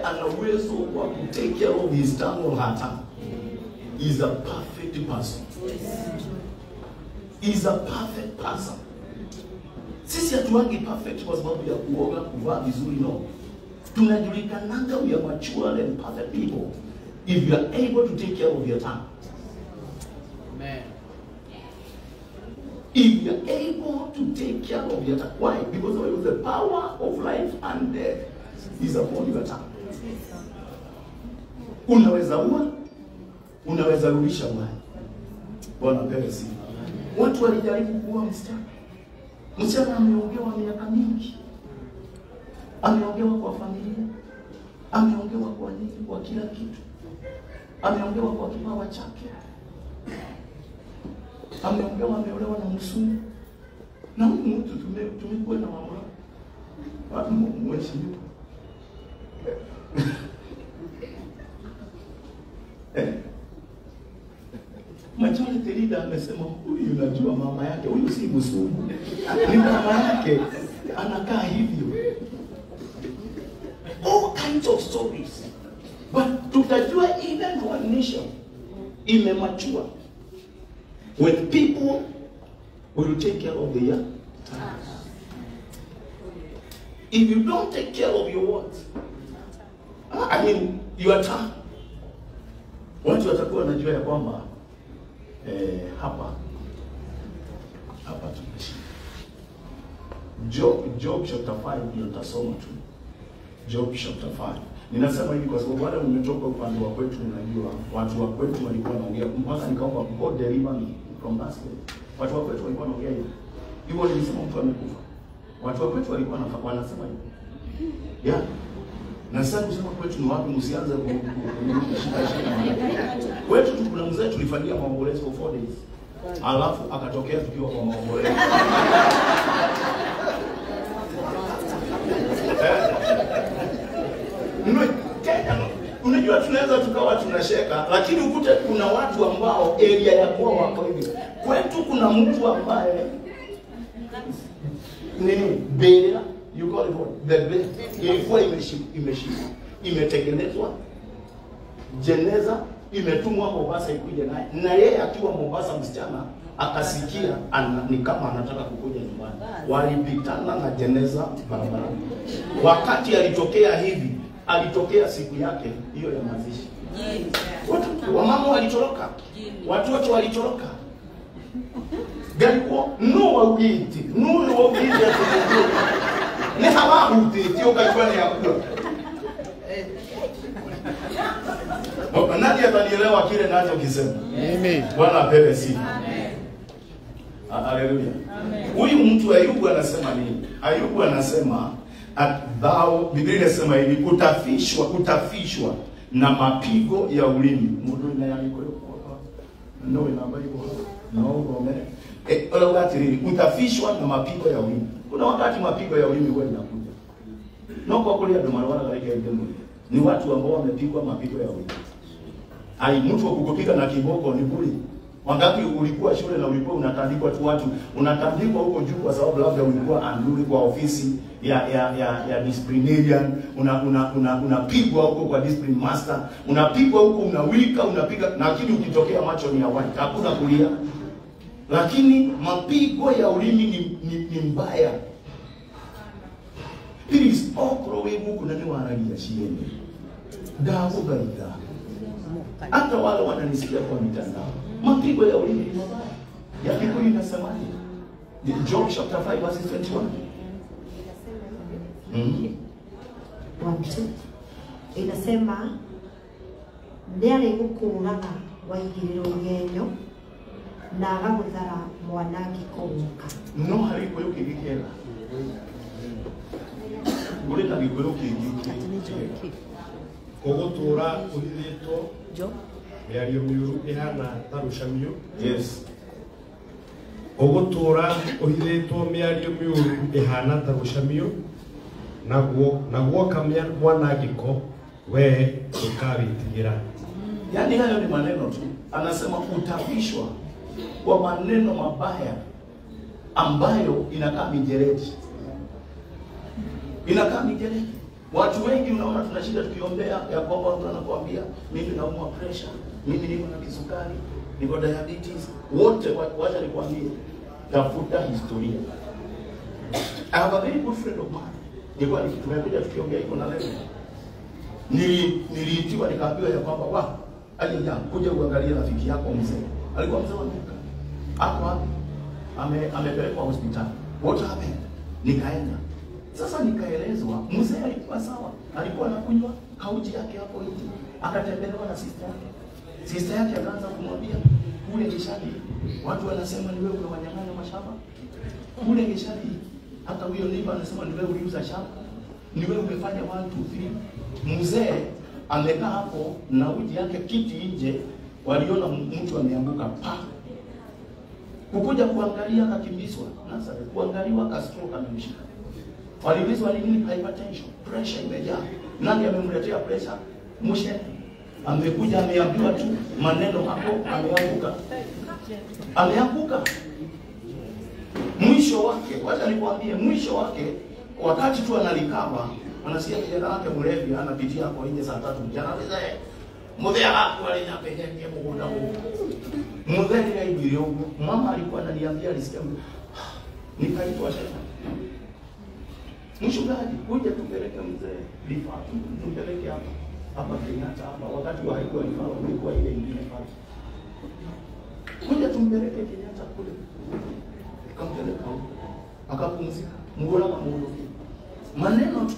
Ana uwezo wa ku take care of his tongue or her tongue is a perfect person. Is a perfect person. Sisi hatuangi perfect kwa sababu ya kuoga, kuvaa vizuri, no. Tunajulikananga we are mature and perfect people if you are able to take care of your tongue. Amen. If you are able to take care of your tongue. Why? Because the power of life and death is upon your tongue. Unaweza ua, unaweza rudisha uhai. Bwana apewe sifa. Watu walijaribu kuua msichana. Msichana ameongewa miaka mingi. Ameongewa kwa familia, ameongewa kwa nini, kwa kila kitu. Ameongewa kwa kipawa chake. Ameongewa, ameolewa na msungu. Na huyu mtu tumekuwa na mambo. Mheshimiwa. Majority leader amesema huyu, unajua mama yake, huyu si msungu. Ni mama yake anakaa hivyo. All kinds of stories. But tutajua even one nation imemature when people will take care of their tongues. If you don't take care of your words, I mean your tongue, watu watakuwa wanajua ya kwamba hapa tunaishi. Job chapter 5 ndio tutasoma tu. Job chapter 5. Ninasema hivi kwa sababu wale mmetoka upande wa kwetu, unajua watu wa kwetu walikuwa wanaongea mpaka nikaomba God deliver me from that spirit. Watu wa kwetu walikuwa wanaongea hivi. Hivyo nilisema mtu amekufa. Watu wa kwetu walikuwa wanasema hivi. Yeah. Na sasa kusema kwetu ni wapi, msianze kushika. Kwetu tu kuna mzee tulifanyia maombolezo for 4 days. Alafu akatokea tukiwa kwa maombolezo. Unajua tunaweza tukawa tunasheka, lakini ukute kuna watu ambao area ya kwao wako hivi. Kwetu kuna mtu ambaye nini, bera, you call it what? The bera. Ilikuwa imeshikwa, imetengenezwa, jeneza imetumwa Mombasa ikuje naye. Na yeye akiwa Mombasa msichana akasikia ni kama anataka kukuja nyumbani. Walipitana na jeneza barabarani. Wakati alitokea hivi, alitokea siku yake hiyo ya mazishi. Watu wamama walitoroka, watoto walitoroka. Galikuwa no wagiti, no wagiti ni hawahuti ukachua ni hakuna. Nani atanielewa kile ninachokisema? Amen. Bwana apewe sifa. Amen. Haleluya. Huyu mtu Ayubu anasema nini? Ayubu anasema thou, Biblia inasema hivi, kutafishwa na mapigo ya ulimi. Mundu ina yako no ina Bible. No ngome. Utafishwa na mapigo ya ulimi. Kuna wakati mapigo ya ulimi huwa inakuja. No kwa kulia ndo marwana katika ile. Ni watu ambao wamepigwa mapigo ya ulimi. Ai, mtu kukupiga na kiboko ni bure. Wangapi ulikuwa shule na ulikuwa unatandikwa tu watu, unatandikwa huko juu kwa sababu labda ulikuwa anduri kwa ofisi ya disciplinarian, unapigwa huko kwa discipline master, unapigwa huko, unawika, unapiga, lakini ukitokea macho ni ya white, hakuna kulia. Lakini mapigo ya ulimi ni mbaya. Please, okro wewe kuna ni waragia shieni. Dawo gaida. Hata wale wananisikia kwa mitandao. Mapigo ya ulimi ni mabaya. Ya Kikuyu inasemaje? Job chapter 5 verse 21. Inasema ndiarĩ gũkũũraga waigĩrĩrwo igenyo na agagũthara mwanangĩko woka. No harĩ Gĩkũyũ kĩngĩ kĩega. Kũrĩ na Gĩkũyũ kĩngĩ kĩega. Ũgũtũũra ũhithĩtwo mĩario mĩũru ĩhana ta rũcamiũ. Yes. Ũgũtũũra ũhithĩtwo mĩario mĩũru ĩhana ta rũcamiũ, na guoka mwanangĩko we ndũkawĩtigĩra. Yaani hayo ni maneno tu. Anasema utafishwa kwa maneno mabaya ambayo inakaa mijeledi. Inakaa mijeledi. Watu wengi unaona tunashinda tukiombea ya kwamba watu wanakuambia mimi naumwa pressure, mimi niko na kisukari, niko diabetes. Wote wacha nikwambie, tafuta historia. I have a very good friend of mine. Nilikuwa tumekuja tukiongea iko na leo. Niliitiwa nikaambiwa ya kwamba wa alija kuja uangalie rafiki yako mzee. Alikuwa mzee wa miaka. Hapo hapo amepelekwa hospitali. What happened? Nikaenda. Sasa nikaelezwa mzee alikuwa sawa, alikuwa anakunywa kauji yake hapo nje. Akatembelewa na sister yake. Sister yake akaanza kumwambia kule Gishadi watu wanasema ni wewe umewanyang'anya mashamba. Kule Gishadi hata huyo neighbor anasema ni wewe uliuza shamba. Ni wewe umefanya 1 2 3. Mzee amekaa hapo na uji yake kiti nje, waliona mtu ameanguka pa. Kukuja kuangalia akakimbizwa. Nazareth kuangaliwa ka stroke amemshika. Waliulizwa ni nini? Hypertension, pressure imejaa. Nani amemletea pressure? Mshe. Amekuja ameambiwa tu maneno hapo, ameanguka. Ameanguka. Mwisho wake, wacha nikwambie, mwisho wake wakati tu analikaba, anasikia kijana wake mlevi anapitia hapo nje saa 3 mchana. Mzee, mzee hapo alinyapenya mgunda huko. Mzee ni aibu huko. Mama alikuwa ananiambia alisikia nikaitwa shetani. Mchungaji, kuja tupeleke mzee Lifa, tumpeleke hapa. Hapa Kenyatta hapa, wakati wa haikuwa Lifa, ilikuwa ile ingine pale. Kuja tumpeleke Kenyatta kule. Tukampeleka huko. Akapumzika. Mgola kama huyo. Maneno tu.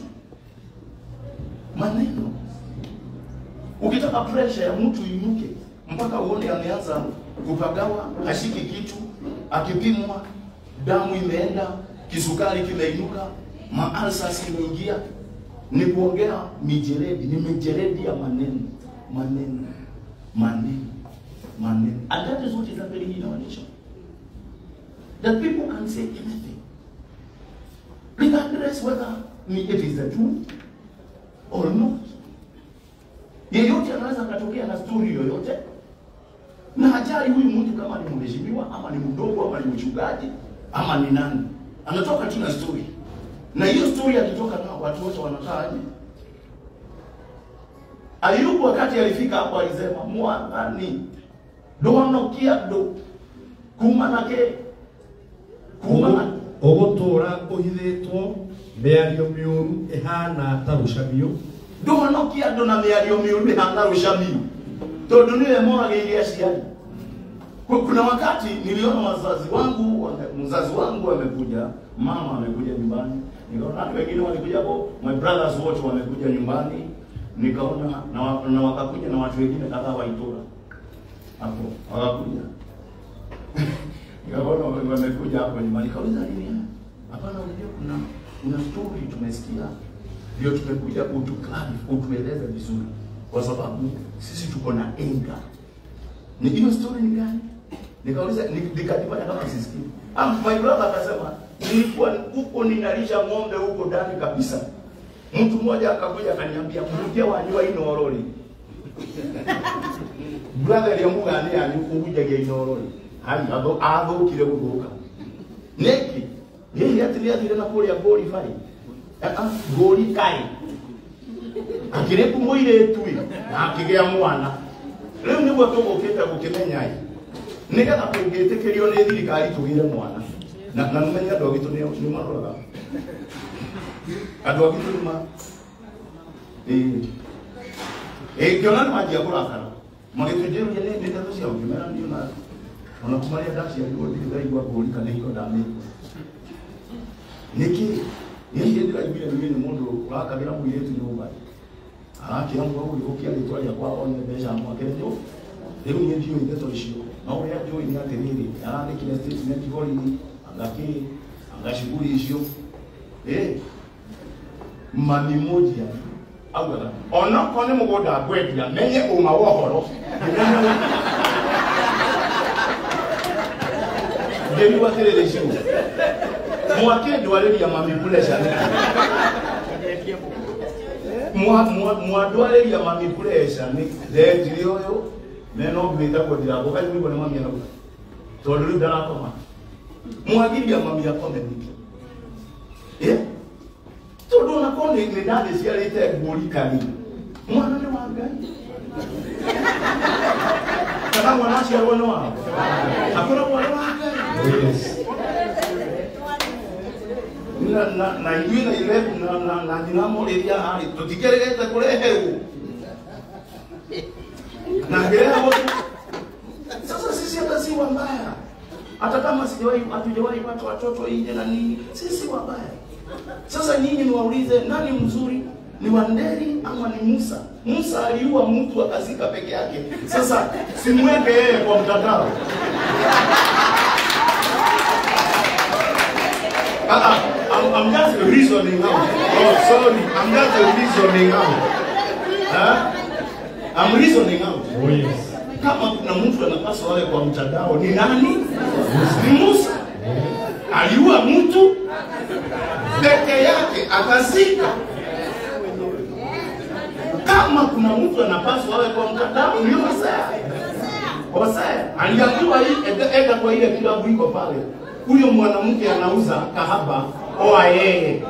Maneno. Ukitaka pressure ya mtu inuke mpaka uone ameanza kupagawa, hashiki kitu, akipimwa damu imeenda, kisukari kimeinuka, maalsas imeingia, ni kuongea mijeredi, ni mijeredi ya maneno, maneno, maneno, maneno. And that is what is happening in our nation. That people can say anything, regardless whether it is the truth or not. Yeyote anaweza akatokea na story yoyote, na hajali huyu mtu kama ni mheshimiwa ama ni mdogo ama ni mchungaji ama ni nani. Anatoka tu na story. Na hiyo story akitoka nao watu wote wanakaa aje? Ayubu wakati alifika hapo alisema mwanani donokia do kumanake kumana ogotora uhithitwo miario miuru ihana ta rucamio donokia do na miario miuru ihana rucamio tondu niwe morageirie aciari. Kuna wakati niliona wazazi wangu, mzazi wangu amekuja, mama amekuja nyumbani, nikaona watu wengine walikuja hapo, my brothers wote wamekuja nyumbani, nikaona na wakakuja na watu wengine kadhaa wa Itura hapo wakakuja. Nikaona wamekuja hapo nyumbani, nikauliza nini? Hapana, unajua kuna story tumesikia, ndio tumekuja utueleze vizuri, kwa sababu sisi tuko na anger. Ni hiyo story ni gani? Nikauliza, nikajifanya kama sisikii. My brother akasema nilikuwa huko ninalisha ng'ombe huko ndani kabisa. Mtu mmoja akakuja akaniambia mke wanywa inorori. Brother aliamua ani ani kuja ge inorori. Hali ado ado kile kuruka. Neki yeye atilia na kule goli fai. Goli kai. Akirepu moire tui na akigea mwana. Leo niguo tugukite gukimenya i nigetha tungitikirio ni thirikari tugire mwana na numenye andu agitu ni maroraga andu agitu ni ma ngiona ni manjia kurakara magitujiruria ni ndeto cia ngimera ni ona ona kumaria ndaciarirwo ndirĩ ndaigua ngũri kana hingo ndamĩigua nĩkĩ hihi ndĩraiguire niĩ nĩ mũndũ ũrakagĩra mũirĩtu nyũmba arakĩamua gũgĩũkia rĩtwa rĩakwa one mbeca mwakĩre nyũmba. Rĩu niĩ ndiũĩ ndeto icio, no ũrĩa njũĩ nĩ atĩrĩrĩ, arandĩkire statement borithi, anga kĩ, anga shughuli icio. Mami moja augaga onokorwo nĩ mũgũnda ngwendia menye ũma wa ũhoro. Ngĩrigwo atĩrĩrĩ icio mwakĩndwarĩria mami pressure mwadwarĩria mami pressure nĩ ndetire ũyũ neno ngwĩtagwo Ndirango kaiguigwo nĩ mami anauga tondũ rĩu ndarakoma mwagiria mami akome nĩkĩ? Tondu ona korwo nĩ ndathĩciarĩte ngũrikani, mwana nĩ wa Ngai. Kana mwana aciarwo nĩ wa akoragwo arĩ wa Ngai. Oh yes. Na ithuĩ na ithe na nyina morĩria harĩ tũtikĩregete kũreherwo na ngĩrehagwo. Sasa sisi hata si wabaya, hata kama sijawahi hatujawahi pata watoto nje na nini, sisi wabaya. Sasa nyinyi niwaulize, nani mzuri? Ni Wanderi ama ni Musa? Musa aliua mtu akazika peke yake. Sasa simweke yeye kwa mtandao. I'm just reasoning out. Oh, sorry. I'm just reasoning out. Huh? I'm reasoning out. Oh yes. Kama kuna mtu anapaswa awe kwa mtandao ni nani? Ni Musa. Aliua mtu peke yake akazika. Kama kuna mtu anapaswa awe kwa mtandao ni Hosea. Hosea aliambiwa hii enda kwa ile kilabu iko pale. Huyo mwanamke anauza kahaba, oa yeye.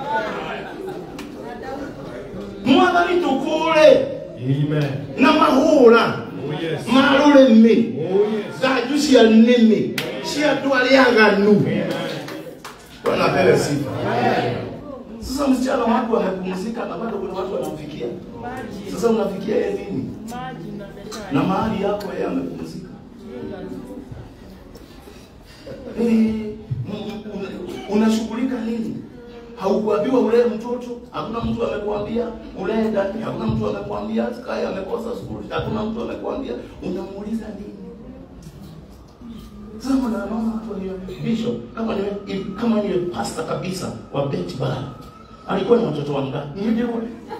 Mwathani tukure. Amen. Na mahura. Oh yes. Marurimi. Oh yes. Thanju cia nĩmĩ cia andũ arĩa aganu. Bwana apewe sifa. Sasa msichana wako amepumzika na bado kuna watu wanamfikia. Sasa unafikia yeye nini? Na mahali yako yeye amepumzika. Unashughulika nini? Haukuambiwa ulee mtoto, hakuna mtu amekuambia ulee ndani, hakuna mtu amekuambia Sky amekosa skuli, hakuna mtu amekuambia. Unamuuliza nini? Sasa naona watu walio bishop kama ni pastor kabisa wa Bet Bar. Alikuwa na watoto wangapi? Ndio.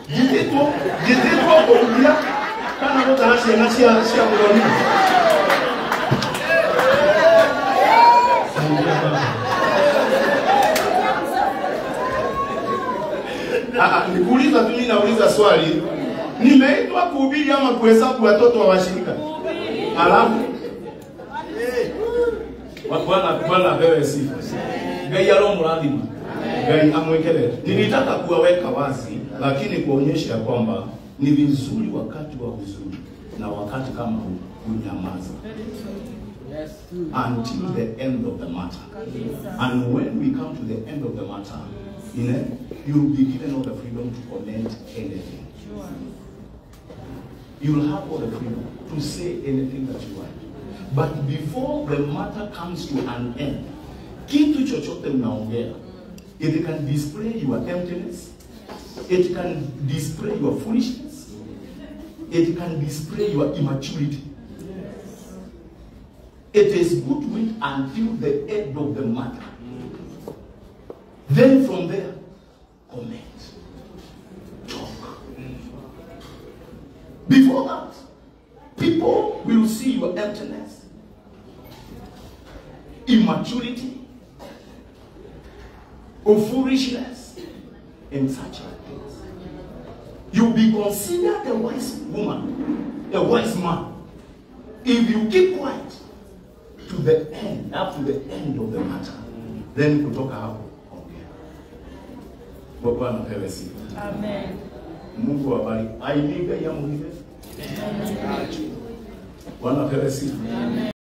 Jitito kwa kana kwa na sia ngoni. Nikuuliza tu, mimi nauliza swali. Nimeitwa kuhubiri ama kuhesabu watoto wa washirika? Alafu Bwana apewe sifa. Ngai aromurathima. Ngai amwekele. Nilitaka kuwaweka wazi, lakini kuonyesha kwamba ni vizuri wakati wa huzuni na wakati kama huu kunyamaza. Yes. Until the end of the matter. And when we come to the end of the matter, you know, you'll be given all the freedom to comment anything. Sure. You'll have all the freedom to say anything that you want. But before the matter comes to an end, kitu chochote mnaongea, it can display your emptiness, it can display your foolishness, it can display your immaturity. It is good to wait until the end of the matter. Then from there, comment, talk. Before that, people will see your emptiness, immaturity, or foolishness, and such like things. You'll be considered a wise woman, a wise man, if you keep quiet to the end, up to the end of the matter. Then kutoka hapo, ongea. Bwana apewe sifa. Amen. Mungu awabariki. Aimiga ya muhimu. Bwana apewe sifa. Amen.